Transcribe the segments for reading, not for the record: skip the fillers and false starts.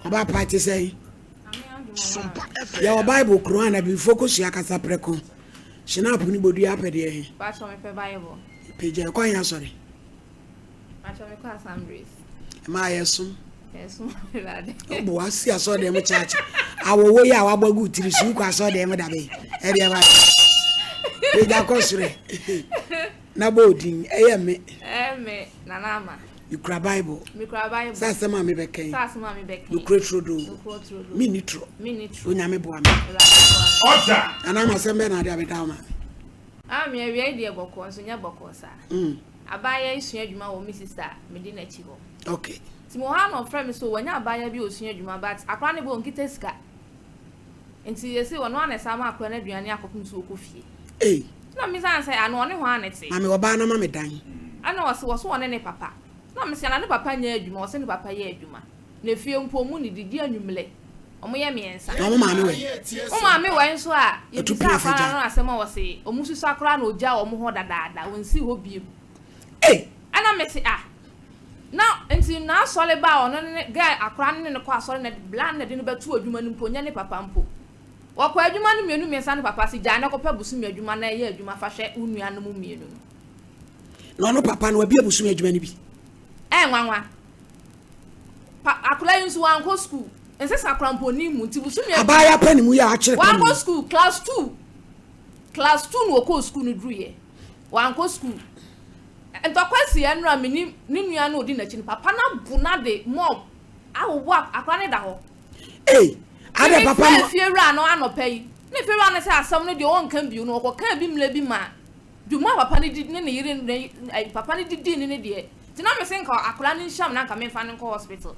Ɔba pa te sɛn? Yɛwɔ Bible kuro a na bibifo kosua kasa prɛko. Hyinapu ne bodua apɛ deɛ he? Pacho mepɛ Bible. Pagya ɛkɔ he asɔre? Pacho mekɔ Assemblies. Ɛma yɛsom. Yɛsom Awurade. Ɔbɔ wasi asɔre dɛm kyaakye. Awɔwɔ yi a wabɔ agu tiri so wokɔ asɔre dɛm da bɛyi. Ɛdeɛ ba. Pagya kɔ soro. Na bɔ odin ɛyɛ me. Ɛyɛ me Nana Ama. Mekura Bible. Mekura Bible. Sɛ asɛm a mebɛka yi. Sɛ asɛm a mebɛka yi. Nokorɛ turodoo. Nokorɛ turodoo. Menni torɔ. Menni torɔ. Onyame boa me. Awurade boa me. Ɔda. Nana Ama asɛm bɛn na ade abɛda wo maame? Maame awia yi deɛ bɔkɔɔ nso nyɛ bɔkɔɔ saa. Mm. Abaayewa yi sua adwuma wɔ me sister a medi n'akyi hɔ. Okay. Nti mewɔ hɔ a na ɔfrɛ me sɛ wanya abaayewa bi a ɔsua adwuma but akwadaa no bɔ ɔnkita sika. Nti yɛse ɔno ara na ɛsan ma akwadaa no aduane akɔpem sɛ ɔkɔ fie. Ei. Na mebisa no sɛ, Ano ɔne hwan na ɛte? Maame ɔbaa no ama me dan. Ɛna ɔse, wɔse ɔne ne papa. Na mese, ana ne papa nyɛ adwuma? Ɔse ne papa yɛ adwuma. Na efie mpo ɔmo nnidi, di anwummerɛ. Ɔmo yɛ mmiɛnsa. Na ɔmo maame wɛ? Wo maame wɛ nso a, Ɔtu yɛbisaa pia fa akwadaa gya. no asɛm a ɔse, ɔmo susua koraa na ɔgyaa ɔmo hɔ dadaada, ɔnsii hɔ biom. Ei! Ɛna mese, ah, na nti n'asɔre ba a ɔno ne ne, girl, akwadaa no ne no kɔ asɔre na bla na de no bɛto adwuma no mpo, nyɛ ne papa mpo. Wɔkɔ adwuma no mmienu mmiɛnsa no papa se gyae na kɔpɛ bosome adwuma na yɛ adwuma fa hwɛ wo nuanom mmienu no. Na ɔno papa no wabie bosome adwuma no bi. Ɛyɛ nwanwa. Pa akwadaa yi nso wankɔ sukuu. Nsesa koraa mpo ɔnnim mu nti bosome adwuma. Abaayewa pa ne mu yɛ akyere pa ne mu. Wankɔ sukuu class two class two na ɔkɔɔ sukuu no duruiɛ. Wankɔ sukuu. Ntɔkwa si ɛnora me ne ne nua no ɔdi n'akyi no papa no abo no ade mɔb awowɔ akwadaa no da hɔ. Ei, adɛ papa no. Mefrɛɛ fiewura no anɔpa yi, na fiewura no sɛ asɛm no deɛ ɔnka bio no, ɔkɔkaa bi mmerɛ bi maa dwuma a papa no di ne ne yere ne papa no didii ne ne deɛ. Nti na mese nka akwadaa no nhyia me na nka memfa no nkɔ hospital.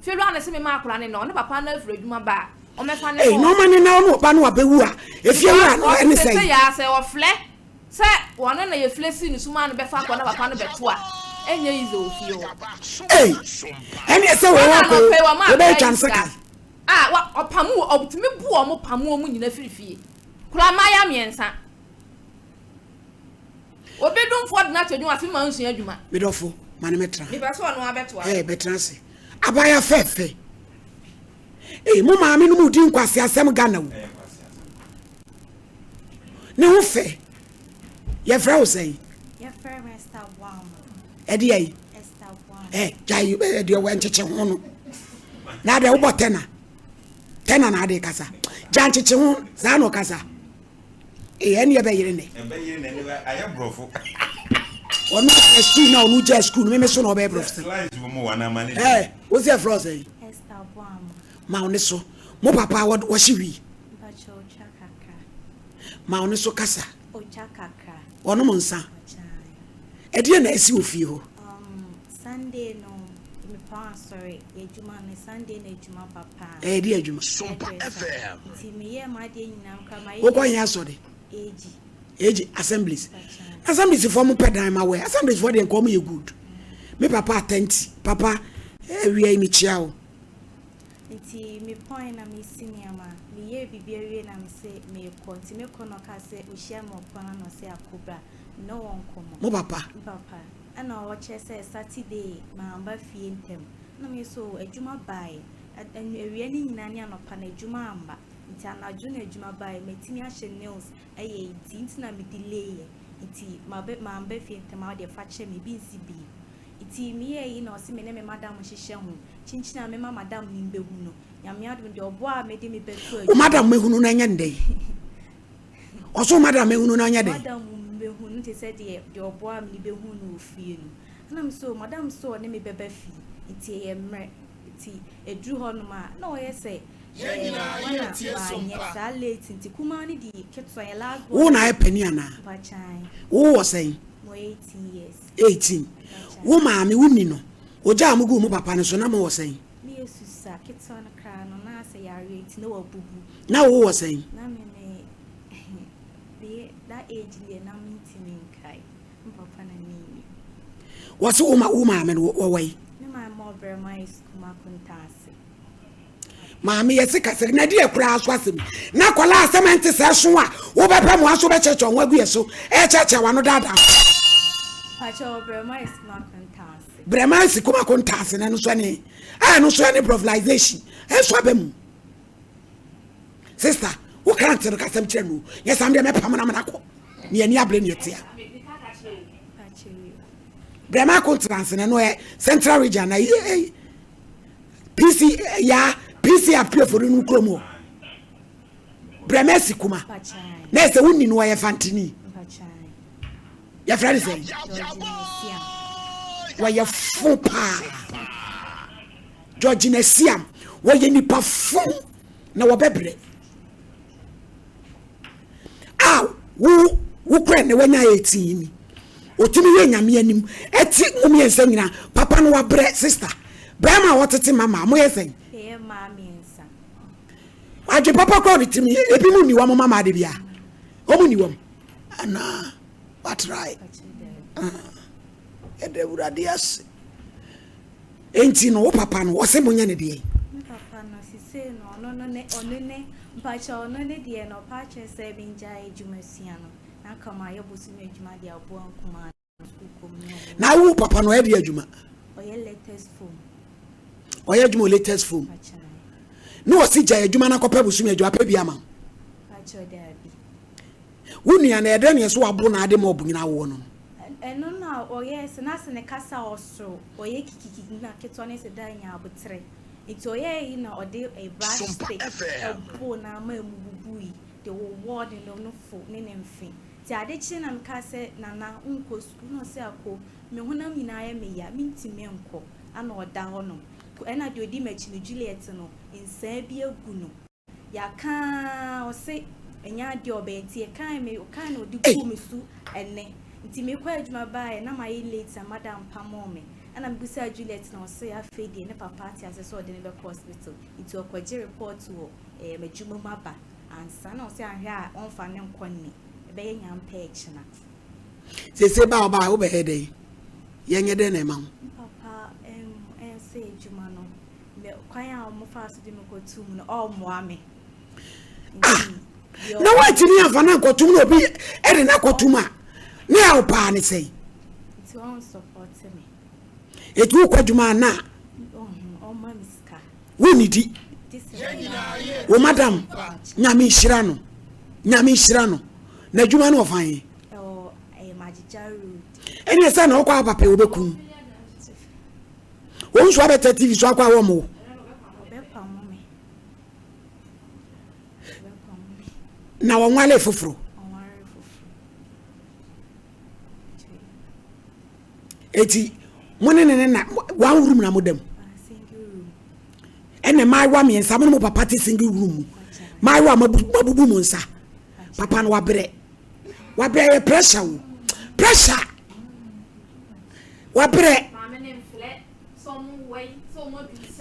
Fiewura no se mema akwadaa no nna, ɔne papa no afiri adwuma ba a, ɔmmɛfa no nkɔ Ei, na ɔma ne na ɔne ɔba no abɛwu a, efiewura no ɛne sɛn? Because ɔse sɛ yɛ a sɛ ɔflɛ Sɛ wɔno na yɛflɛ sii ne so maa no bɛfa akɔ na papa no bɛto a, ɛnyɛ easy wɔ fie hɔ. Ei! Ɛneɛ sɛ wei Ɛna wakɔ anɔpa yi wɔmaa wobɛyɛ akwadaa twa yi no sika. sekan. A wa ɔpamo wɔ ɔtumi bu wɔn pamo wɔn nyina firi fie. Kura mmayewa mmiɛnsa. Obi domfoɔ de no ato adwuma ase ma nsua adwuma. Me dɔfo, ma no mɛtra. Mepɛ sɛ ɔno ara bɛtoa so. Ɛɛ bɛtena ase. Abaayewa fɛɛfɛ. Ei, mo maame no mu di nkwaseasɛm Ghana o. Ne ho fɛ. Yɛfrɛ wo sɛn? Yɛfrɛ me Esther Boama. Ɛde ayi? Esther Boama. Ɛ gyae ɛdeɛ wɔ nkyekye ho no. Na adeɛ wobɔ tɛna. Tɛna na ade kasa. Gya nkyekye ho saa na ɔkasa. Ee ɛne ɛbɛyere nɛ. Ɛbɛyere nɛ ne ayɛ borɔfo. Ɔno ɛ sukuu na ɔno gya sukuu no meme so na ɔbɛyɛ borɔfo sɛ. Lines wɔ mu wɔn ama ne. Ɛ wosi ɛfrɛ wo sɛn? Esther Boama. Ma wo ne so. Mo papa wɔhye wi. Ma ɔno so kasa. Wɔnom nsa. Ɛdeɛ na ɛsi wɔ fie hɔ. Sunday no mepɔn asɔre adwuma no Sunday na adwuma ba paa. Ɛyɛ de adwuma. Sompa FM. Nti meyɛ m'adeɛ nyinaa nkora ma yɛ. Wokɔ yɛn asɔre. AG. AG assemblies. Assemblies fo mo pɛ dan ma wɛ. Assemblies fo deɛ nka wɔn yɛ good. Me papa atɛnti papa awia yi mekyia wo. Nti mepɔnee na mesi nneɛma. Meyɛɛ biribi awie na mese merekɔ. Nti mekɔ na ɔkaa sɛ ɔhyia me wɔ kwan ano na ɔse Ako bra. Me ne wo nkɔmmɔ. Mo papa? Me papa. Ɛna ɔkyerɛ sɛ Saturday mamba fie ntɛm. Ɛna meyɛ sɛ oo adwuma baeɛ. Awia no nyinaa ne anɔpa no adwuma amba. Nti anadwo na adwuma baeɛ. Matumi ahyɛ nails ayɛ yi nti nti na me delay yɛ. Nti mamba fie ntɛm a wodeɛ fa kyɛ me ebi nsi bio. Ntsi meyɛɛ iyi na ɔse me ne me madam nhyehyɛ ho, kyinkyin a mema madam no mbehu no. Nyame adom deɛ ɔboa a mede me bɛto Wo madam mehunu no ɛnyɛ ndɛ yi. Ɔse wo madam mehunu no ɛnyɛ dɛn? Madam mbehu no te sɛ deɛ deɛ ɔboa a mede bɛhu no wɔ fie no. Ɛna me se oh madam se ɔne me bɛba fie nti ɛyɛ mmerɛ. Nti ɛduru hɔ nom a na ɔyɛ sɛ ɛɛ hwan a manyɛ saa late nti kumaa no di ketewa yɛ last born Wo na ayɛ panin anaa? Mpakyɛw. Wo wɔ sɛn? Mewɔ 18 years. 18. Wo maame, wo ni no, ogyaa mo guu mo papa no so, na mowɔ sɛn? Ne yɛ susa, ketewa no koraa no, na asɛ yareɛ nti na wabubu. Na wo wɔ sɛn? Na me me, me, that age deɛ na mentumi nkae, me papa na ne nim. Wɔse wo ma wo maame no wɔwɔ yi? Me maame ma ɔbrɛ ma yɛ sukuu ma akontaase. Maame yɛ sika sɛ na deɛ koraa so asɛm na akwadaa asɛm ɛnte sɛ so a wobɛpɛ mo aso bɛkyerɛkyerɛ ho agu yɛ so ɛkyerɛkyerɛ wano daadaa. Pakyɛ ɔbrɛ ma yɛ sukuu ma akontaase. Brɛma asi kuma ko ntaase na ɛno nso ɛne a ɛno nso ɛne brɔvilization ɛnso aba mu. Sister, wo krante no kasɛm kyerɛ no nyɛ saa deɛ mɛpam no amena kɔ ne ani abere ne ɛtea. Brɛma ko ntenase no ɛno ɛ central region na yi PC ya PC apiefo no kurom hɔ. Brɛma asi kuma na ɛsɛ wonni no ɔyɛ fantini. Yɛfrɛ no sɛn? Wɔyɛ fo paa. Georgina Siam, wɔyɛ nipa fo na wɔbɛbrɛ. A wo wo kora ne wanya 18 ni. Otumi yɛ nyame anim. Ɛte mo mmiɛnsa nyinaa. Papa no wabrɛ sister. Bɛrima a wɔtete mama mo yɛ sɛn? Yɛyɛ mmaa mmiɛnsa. Adwe papa kora ɔde timi ebi mu ni wɔn mama ade bia. Wɔn ni wɔn. Anaa watrae. Yɛda Awurade ase. Enti no wo papa no ɔse monyɛ ne deɛn? Me papa no sisei no ɔno no ne ɔno ne mpakyɛ ɔno ne deɛ no ɔpa akyerɛ sɛ mengyae adwuma sua no na nka mayɛ bosome adwuma de aboa nkumaa no sukuu kɔ mu ne ɔmo. Na wo papa no ɔyɛ deɛ adwuma? Ɔyɛ latest foam. Ɔyɛ adwuma wɔ latest foam. Ne ɔse gyae adwuma no akɔpɛ bosome adwuma pɛ bi ama wo. Mpakyɛ daabi. Wo nua no ɛdɛn na ɛsɛ wabo na ade ma ɔbo nyina awoɔ no no. Ɛno na ɔyɛɛ sɛ na sɛ ne kasa ɔsoro ɔyɛ kikikiki na ketewa no sɛ da nya aboterɛ nti ɔyɛɛ yi na ɔde a brush stick ɛboo no ama emu bubui de wowɔɔ ne nofo ne ne mfe nti ade kyee na mekaa sɛ Nana wonkɔ sukuu na ɔse ako me honam nyinaa yɛ me ya mentumi nkɔ ana ɔda hɔ nom ɛna deɛ ɔdi makyi no Juliet no nsaa bi agu no. Yɛaka ara ɔse ɛnyɛ adeɛ a ɔbɛyɛ nti yɛkae me ɔkae na ɔde guu me so ɛnɛ nti mekɔ adwuma baeɛ na mayɛ late na madam pamoo me ɛna mebisaa Juliet na ɔse afei deɛ ne papa ate aseɛ sɛ ɔde no bɛkɔ hospital nti ɔkɔgye report wɔ ɛɛ m'adwuma mu aba ansa na ɔse anhwɛ a ɔmfa no nkɔ nne ɛbɛyɛ nyampɛ ɛkyena. Sese ba ɔbaa wobɛyɛ dɛn yɛnyɛ dɛn na ɛma wo. Papa ɛm ɛnsɛ adwuma no Me kwan a wɔfaa so de me kɔtoo mu no, ɔmmoa me. Ah, na woantumi amfa no ankɔtom na obi de no akɔtom a, ne a wopaa ne sɛn? Nti ɔnsɔpɔte me. Ɛti wokɔ adwuma a na ɔma me sika. Wonnidi. Wo madam, nyame nhyira no. Nyame nhyira no. Na adwuma no ɔfa he? Ɛne sɛ na wokɔ apapɛ wobɛkum. Wɔn nso abɛtɛ TV so akɔ a wɔn wo. Na wɔn wale foforɔ. Eti mo ne ne ne na one room na mo da mu. Ɛna mmaayewa mmiɛnsa mo ne mo papa te single room mu. Mmaayewa mabubu mo nsa. Papa no wabrɛ. Wabrɛ yɛ pressure o. Pressure. Wabrɛ.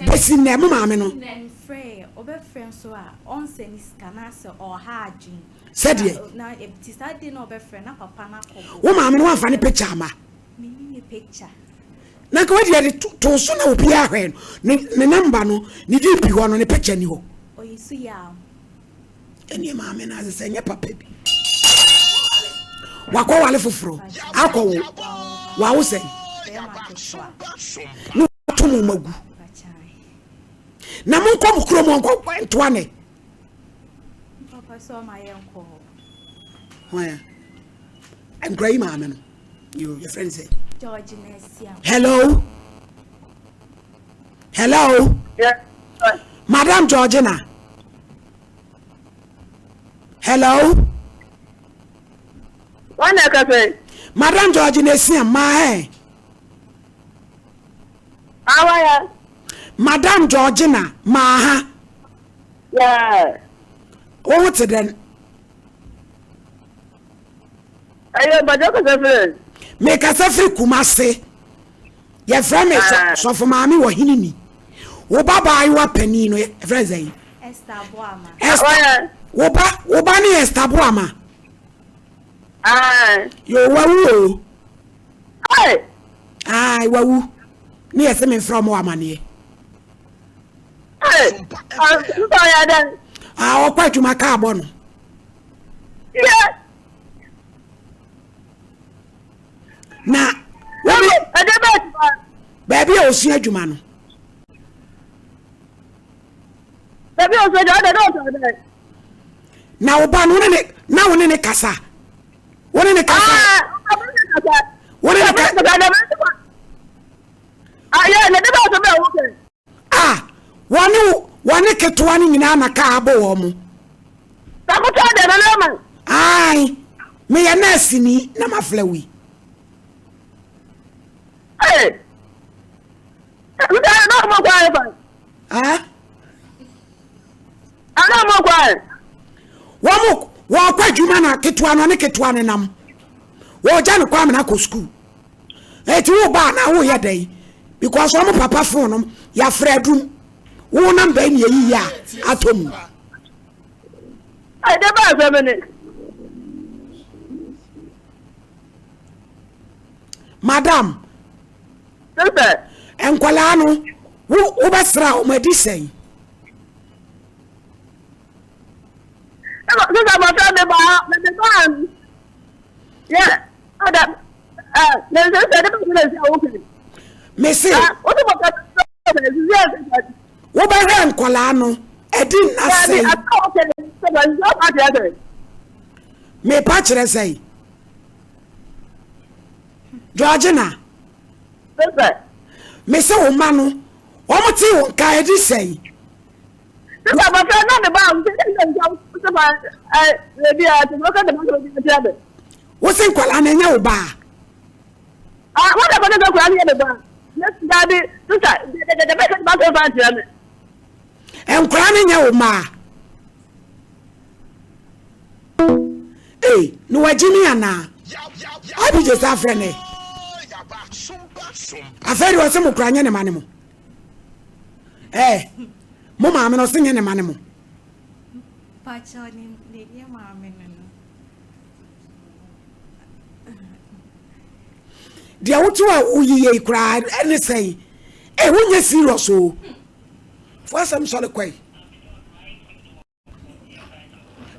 Bɛsi nnɛ mo maame no. Sɛdeɛ. Wo maame no wamfa ne picture ama. Na nka wadi yɛde too so na obiara hwɛ no ne namba no ne DP hɔ no ne picture ni hɔ. Ɛneɛ maame no ase sɛ nyɛ papa bi. Wakɔ wale foforɔ akɔ wo wawo sɛn na wato mo magu na monkɔ mo kurom nkɔ ntoa ne. Hwan a nkura yi maame no yo yɛfrɛ no sɛ. Hello hello yeah. Madam Georgina. Hello. Wọn na ɛkasa yi. Madam Georgina Esiam maa hɛ. Awa ya. Madam Georgina maa ha. Yeah. Wo ho te dɛn? Ɛyɛ bàjẹ́ kasa firi. Mekasa firi Kumase. Yɛfrɛ me ah. sɔfo maame wɔ hene ni. Wo ba baayewa panin no yɛfrɛ no sɛn? Esther Boama. Esther. Wo ba wo ba ne Esther Boama. Aye. Yo wawu o. Aye. Aye wawu. Ne yɛ sɛ memfrɛ ɔmo amaneɛ. Aye. Nsɔ yɛ dɛn? Ah ɔkɔ adwuma kaa bɔ no. Yeah. Na. Ɛdɛ bɛ adwuma. Baabi a osua adwuma no. Baabi a osua adwuma ɔdɛ dɛ ɔtɔ dɛ. Na wo ba no wo ne ne na wo ne ne kasa. Wo ne ne kasa. Wo ne ne kasa. Ayɛ na de ba so bɛ wo kɛ. A wɔne wɔne ketewa no nyinaa na kaa abɔ wɔn mo. Sakoto deɛ na na ma. Ae meyɛ nɛɛse ni na mafrɛ wo yi. Ee. Nta na ɔmo kɔ ayɛ fa. Ah. Ana ɔmo kɔ ayɛ. Wɔn wɔkɔ adwuma na ketewa no ne ketewa no nam. Wɔgya no kɔ amena kɔ sukuu. Eti wo ba na wo yɛ dɛn? Because wɔn papa phone no yɛafrɛ adum. Wo namba yi na eyiyi a atɔ mu. Ɛde ba asɛm ni. Madam. Sister. Nkwadaa no wo wobɛsra wɔn adi sɛn? Sister mmɔfra mi ba mi mi ba yɛ ɔda ɛ mɛ sister de bɛ sɛ ɛsɛ awo kɛ. Mese. Wobɛhwɛ nkwadaa no ɛdi nna sɛn? Mepa kyerɛ sɛn? Georgina. Mese wo ma no wɔn te wo nka ɛdi sɛn? Sísè abɔfra náà mi ba àwọn ṣe ṣe ṣe ṣe fa ẹ ẹbí ẹ ṣe ṣe ṣe ṣe ṣe ṣe. Wosi nkwadaa na ɛnyɛ wo baa. Ah, wọ́n dàgbà ní nkwadaa ní yẹ mi baa. Dabi, sísà, dẹ̀dẹ̀dẹ̀ bẹ́ẹ̀ sẹ́ni bá tó fa nkyerɛ mi. Nkwadaa no nyɛ wo mmaa. Ee, na wagye mi anaa? Abigye sa afrɛ ne. Afei deɛ ɔse mo kora nyɛ ne ma ne mo. Ɛɛ, mo maame no ɔse nyɛ ne ma ne mo. Pakyɛ ne ne maame no no. Deɛ wote a woyiyɛ yi koraa ɛne sɛn? Ee, wonyɛ serious o. Fo asɛm sɔre kɔe.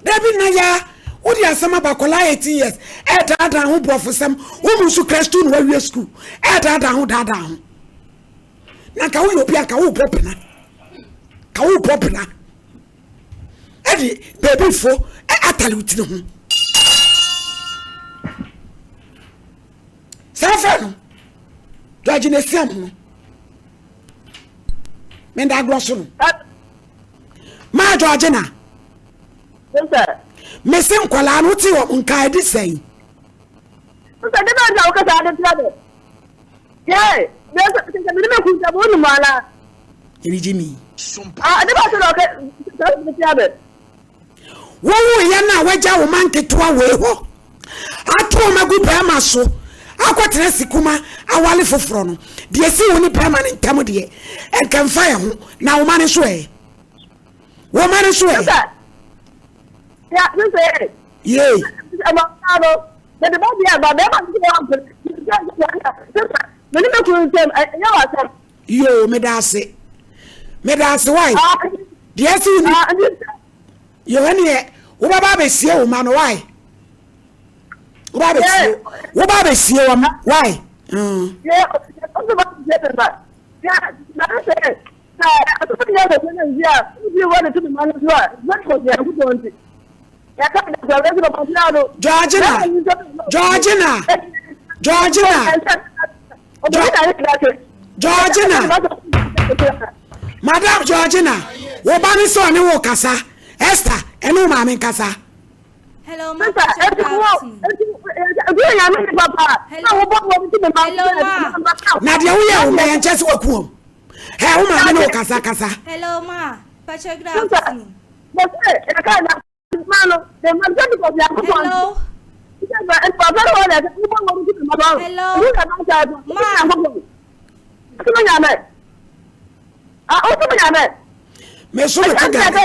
Dabi na ya wode asɛm aba akwadaa 18 years ɛredaadaa ho borɔfosɛm wo mu nso kra school na wawie school ɛredaadaa ho daadaa ho na nka woyɛ obi a nka wobɔ pena ka wobɔ pena ɛde beebi fo atale wo tiri ho saa fɛ no dɔgye na esiam ho menda agorɔ so no maa dɔgye na mese nkwadaa no wote wɔn nka ɛde sɛn. Sɛ de bɛn na wokasa ade tia de. Yɛ, yɛ sɛ sɛ mene me kunta bo no ala. Ɛni gye mi. Ah, de bɛn na wokasa ade tia de. Wowo yɛ no a wagya wo ma nketewa wei hɔ ato wɔn agu bɛrima so akɔtena sikuma awale foforɔ no deɛ si wo ne bɛrima no ntam deɛ ɛnkɛmfa yɛ ho na wo ma no nso ɛ wo ma no nso ɛ. Yee. Yoo meda ase meda ase wai deɛ ɛsi wo ni. Yehowa neɛ wobɛba abɛsie wo ma no why woba abɛsie woba abɛsie wɔn why. Mm. Georgina Georgina Georgina Georgina Madam Georgina wo ba ne sɛ ɔne wo kasa Esther ɛne wo maame nkasa. Hello, ma. Hello, ma. Na deɛ woyɛ wo mɛyɛ nkyɛ sɛ waku wɔm. Ɛ wo maame ne wo kasa kasa. Hello, ma. Pacho, good afternoon. Hello. Hello. Ma. Me so me ka Ghana.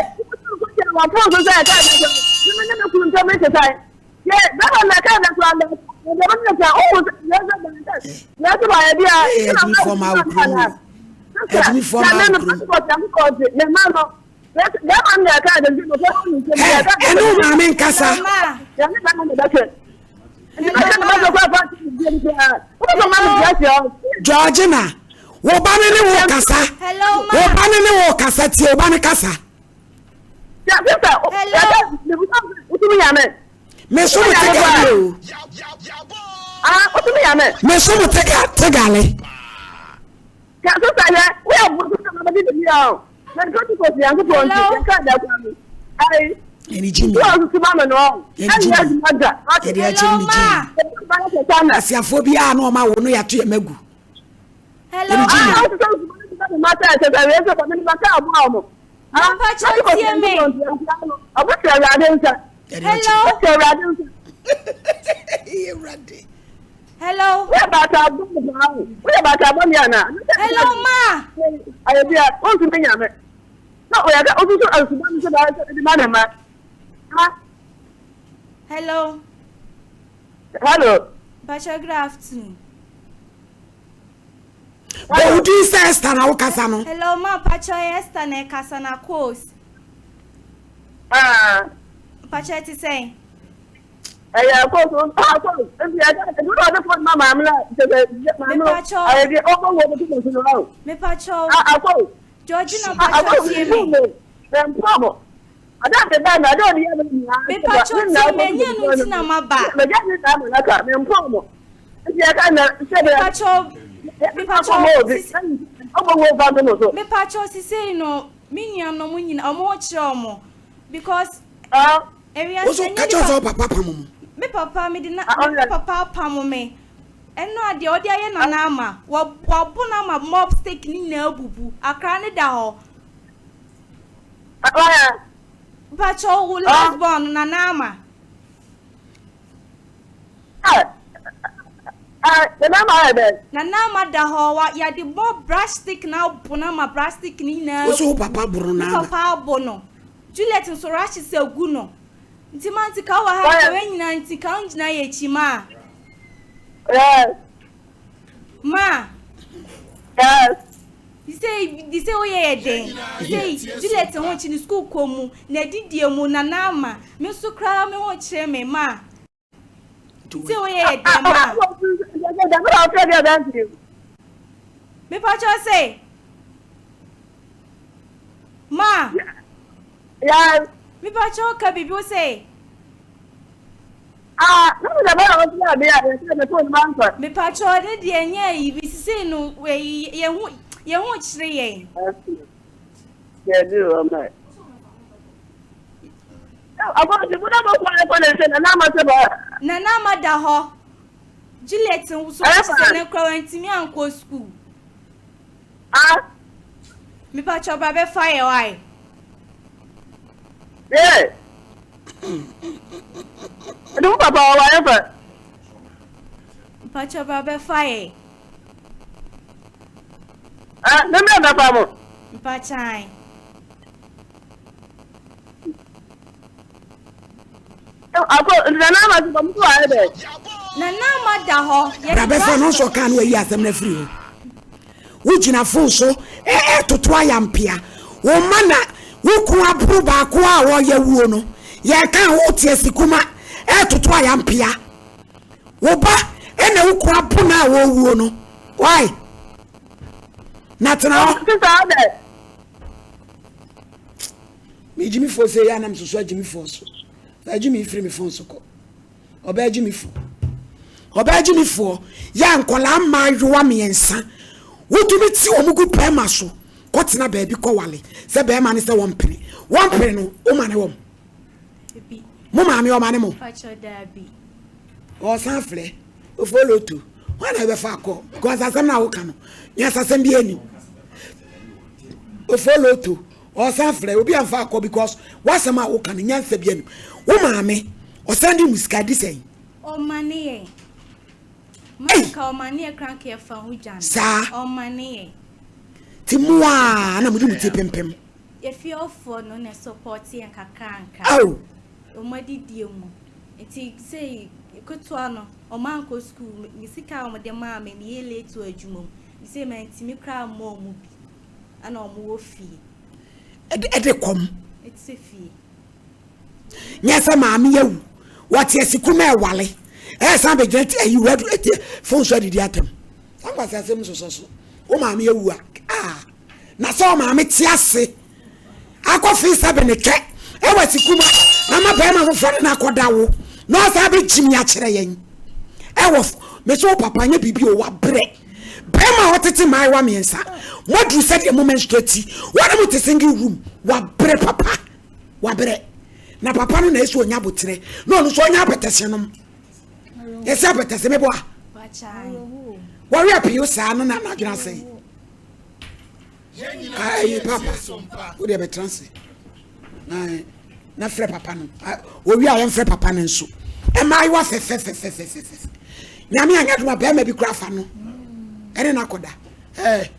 Adwumfoɔ ma wo kurom o. Adwumfoɔ ma wo kurom. Ɛne wo maame nkasa. Georgina, Wo ba no ne wo kasa. Wo ba no ne wo kasa tie wo ba no kasa. Me so mo tegale o. Me so mo tegale. Yɛne Jimmy. Yɛne Jimmy. Yɛde akyiri ne Jimmy. Asiafoɔ biara na ɔma wo no yɛato yɛn magu. Hello. Yɛne Jimmy. Papa tie me. Hello. Hello. Hello ma. Hello. Hello. Pacho, good afternoon. Bɔ wo din sɛ Esther na wokasa no. Hello ma pacho Esther na ɛkasa na course. Ah. Pacho ɛte sɛn? Ɛyɛ course ah course nti ɛdɛ ɛdu na ɔde phone ma maame na kyɛ sɛ maame no ayɛ deɛ ɔbɔ wɔ mo ti mo so no. Me pacho. Ah course. Georgina pacho tie me. Mpa mo. Ada me ba na ada ɔde yɛ me nyinaa. Me pacho tie me ɛnyɛ no nti na ma ba. Me gya ne saa ma naka me mpa mo. Nti ɛka na sɛ bɛ. Me pacho me pacho. Ɔbɔ wo ba me no so. Me pacho sisei no me nua no mo nyina ɔmo ho kyerɛ ɔmo because. Ah. Ewiase Wo so ɛnyɛ ka kyerɛ nipa. sɛ wo papa pam mo. Me papa me de na me papa apam me. Ɛno a deɛ ɔde ayɛ nana ama wabo no ama mob stick ne nyinaa abubu akra ne da hɔ. Mpakyɛw wo last born no nana ama. Nana ama ayɛ dɛ. Nana ama da hɔ wa yɛde mob brush stick na abo no ama brush stick ne nyinaa Wo so wo abubu. papa boro Me no ama. papa abo no. Juliet nso rashes agu no. Nti ma nti ka wɔ ha nka wei nyinaa nti ka ngyina yɛ akyi ma. Yes. Ma. Yes. Sɛ di sɛ woyɛ yɛ den. Sɛ Juliet ho kyi ne school kɔ mu na didie mu na na ama me nso koraa me ho kyerɛ me ma. Sɛ woyɛ yɛ den ma. Mepa kyɛw sɛ. Ma. Yes. Mepa kyɛw ka biribi wo sɛ. Ah, na me daba na wɔn ade a yɛsɛ me phone ma nfa. Mepa kyɛw ne deɛ nyɛ ayi bi sisi no ɛyi yɛn ho yɛn ho kyerɛ yɛn. Yɛ bi wɔ mɛ. Akɔsi mo na mo kɔ ɛkɔ ne nse na n'ama sɛ ba. Na n'ama da hɔ. Juliet nso sɛ ne kora wɔntumi ankɔ sukuu. Ah. Mepa kyɛw bra bɛfa yɛ wae. Yeah. Ɛdi wo papa ɔwɔ ayɛ fɛ. Mepa kyɛw bra bɛfa yɛ. Ah, ne mmerɛ bɛfa mo. Mepa kyan. Akɔ nti nana ama so kɔm so ayɛ dɛ. Nana ama da hɔ. Bra bɛfa no nso ɔka no ayi asɛm no afiri hɔ. Wogyina fon so ɛɛtoto ayampea. Wo mma na wo kun aboro baako a wɔyɛ wuo no. Yɛka a wote asikuma ɛɛtoto ayampea. Wo ba ɛna wo kun abo no a wɔwuo no. Why? Na tena hɔ. Sisa adɛ. Me gyimifoɔ sɛ yɛ anam soso agyimifoɔ so. Agyimi firi me fon so kɔ. Ɔbaa gyimifoɔ. Ɔbaa gyimifoɔ yɛ a nkwadaa mmaayewa mmiɛnsa wotumi ti wɔn gu bɛrima so kɔtena baabi kɔwale sɛ bɛrima no sɛ wɔmpene wɔmpene no woma ne wɔm mo maame ɔma ne mo ɔsan frɛ ofoloto wɔn na ɛbɛfa akɔ because asɛm na woka no nyasasɛm bi anim ofoloto Ɔsan frɛ obi anfa akɔ because w'asɛm a woka no nyansa bi anim. Wo maame ɔsan de mu sika di sɛn? Ɔmane yɛn. Manka ɔmane yɛ kora nka yɛfa ho dwane. Saa. Ɔmane yɛn. Ti mo a na mo de mo ti pempem. Yɛfie ɔfoɔ no na support yɛn kakra nkra. Aw. Ɔmo adidie mu. Nti sei ketewa no ɔmo ankɔ school me sika a ɔmo de maa me meyɛ late wɔ adwuma mu. Sei mantumi koraa ammɔ ɔmo bi. Ɛna ɔmo wɔ fie. Ɛde kɔm. Ɛte fie. Nyɛ sɛ maame awu. Wɔte asiku ma ɛwale. Ɛsan bɛgyina ti ayi wura ɛti fon so adidi atɛm. Saa nkwasi asɛm sosɔ so. Wo maame awu a, ah, na sɛ wo maame te ase akɔ fee sɛ bene kɛ ɛwɔ asikuma na ma bɛrima foforɔ ne no akɔda wo na ɔsan bɛgyimi akyerɛ yɛn ɛwɔ me so wo papa nyɛ biribi o wabrɛ bɛrima a ɔtete mmaayewa mmiɛnsa moaduru sɛdeɛ mo menstruate wɔne mo te single room wabrɛ papa wabrɛ na papa no na ɛsɛ ɔnya aboterɛ na ɔno nso ɔnya apɛtɛse nom yɛsɛ apɛtɛse meboa wɔwe apio saa no na n'adwene asɛe ayi papa wo deɛ bɛtena ase na frɛ papa no owi a yɛmfrɛ papa no nso mmaayewa fɛfɛfɛfɛfɛfɛ nyame anyɛ adoma bɛrima bi kora fa no ɛne no akɔda ɛɛ.